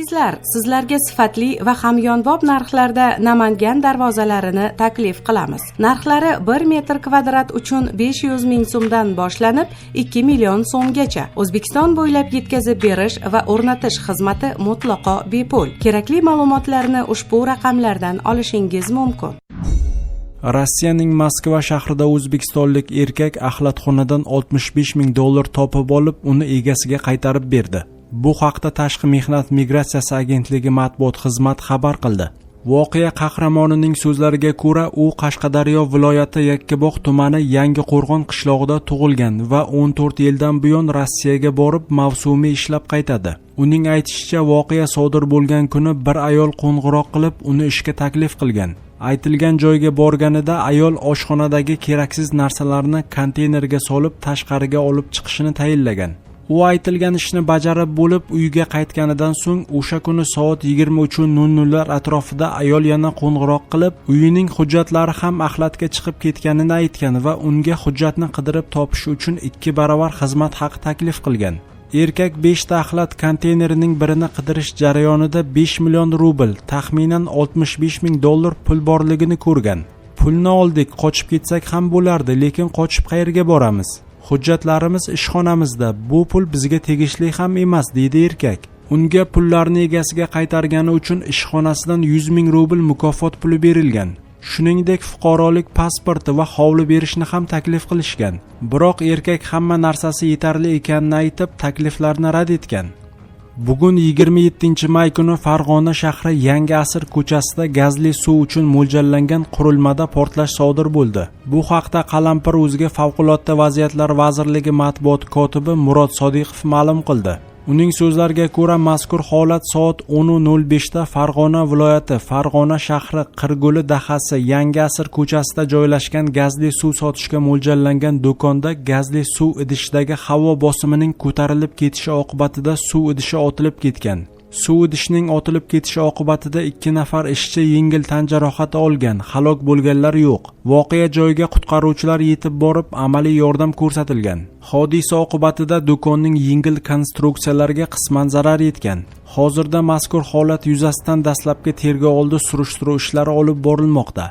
Azizlar, sizlarga sifatli va hamyonbop narxlarda Namangan darvozalarini taklif qilamiz. Narxlari 1 metr kvadrat uchun 500 ming so'mdan boshlanib 2 million so'mgacha. O'zbekiston bo'ylab yetkazib berish va o'rnatish xizmati mutlaqo bepul. Kerakli ma'lumotlarni ushbu raqamlardan olishingiz mumkin. Rossiyaning Moskva shahrida o'zbekistonlik erkak axlatxonadan 65 ming dollar topib olib, uni egasiga qaytarib berdi. Bu haqda Tashqi mehnat migratsiyasi agentligi matbuot xizmati xabar qildi. Voqea qahramonining so'zlariga ko'ra, u Qashqadaryo viloyati Yakkabog' tumani Yangiqo'rg'on qishlog'ida tug'ilgan va 14 yildan buyon Rossiyaga borib mavsumiy ishlab qaytadi. Uning aytishicha, voqea sodir bo'lgan kuni bir ayol qo'ng'iroq qilib, uni ishga taklif qilgan. Aytilgan joyga borganida ayol oshxonadagi keraksiz narsalarni konteynerga solib tashqariga olib chiqishini tayinlagan. U aytilgan ishni bajarib bo'lib, uyga qaytganidan so'ng o'sha kuni soat 23:00 lar atrofida ayol yana qo'ng'iroq qilib, uyining hujjatlari ham axlatga chiqib ketganini aytgan va unga hujjatni qidirib topish uchun 2 barobar xizmat haqi taklif qilgan. Erkak 5 ta axlat konteynerining birini qidirish jarayonida 5 million rubl, taxminan 65 ming dollar pul borligini ko'rgan. Pulni oldik, qochib ketsak ham bo'lardi, lekin qochib qayerga boramiz? Hujjatlarimiz ishxonamizda, bu pul bizga tegishli ham emas, deydi erkak. Unga pullarni egasiga qaytargani uchun ishxonasidan 100 ming rubl mukofot puli berilgan. Shuningdek, fuqarolik pasporti va hovli berishni ham taklif qilishgan. Biroq erkak hamma narsasi yetarli ekanini aytib, takliflarni rad etgan. Bugun 27-may kuni Farg'ona shahri Yangi asr ko'chasida gazli suv uchun mo'ljallangan qurilmada portlash sodir bo'ldi. Bu haqda Qalampir o'ziga Favqulodda vaziyatlar vazirligi matbuot kotibi Murod Sodiqov ma'lum qildi. Uning so'zlariga ko'ra, mazkur holat soat 10:05 da Farg'ona viloyati Farg'ona shahri Qirguli dahasi Yangi asr ko'chasida joylashgan gazli suv sotishga mo'ljallangan do'konda gazli suv idishidagi havo bosimining ko'tarilib ketishi oqibatida suv idishi otilib ketgan. Suv idishining otilib ketishi oqibatida 2 nafar ishchi yengil tan jarohati olgan, halok bo'lganlar yo'q. Voqea joyiga qutqaruvchilar yetib borib, amaliy yordam ko'rsatilgan. Hodisa oqibatida do'konning yengil konstruksiyalariga qisman zarar yetgan. Hozirda mazkur holat yuzasidan dastlabki tergov oldi surishtiruv ishlari olib borilmoqda.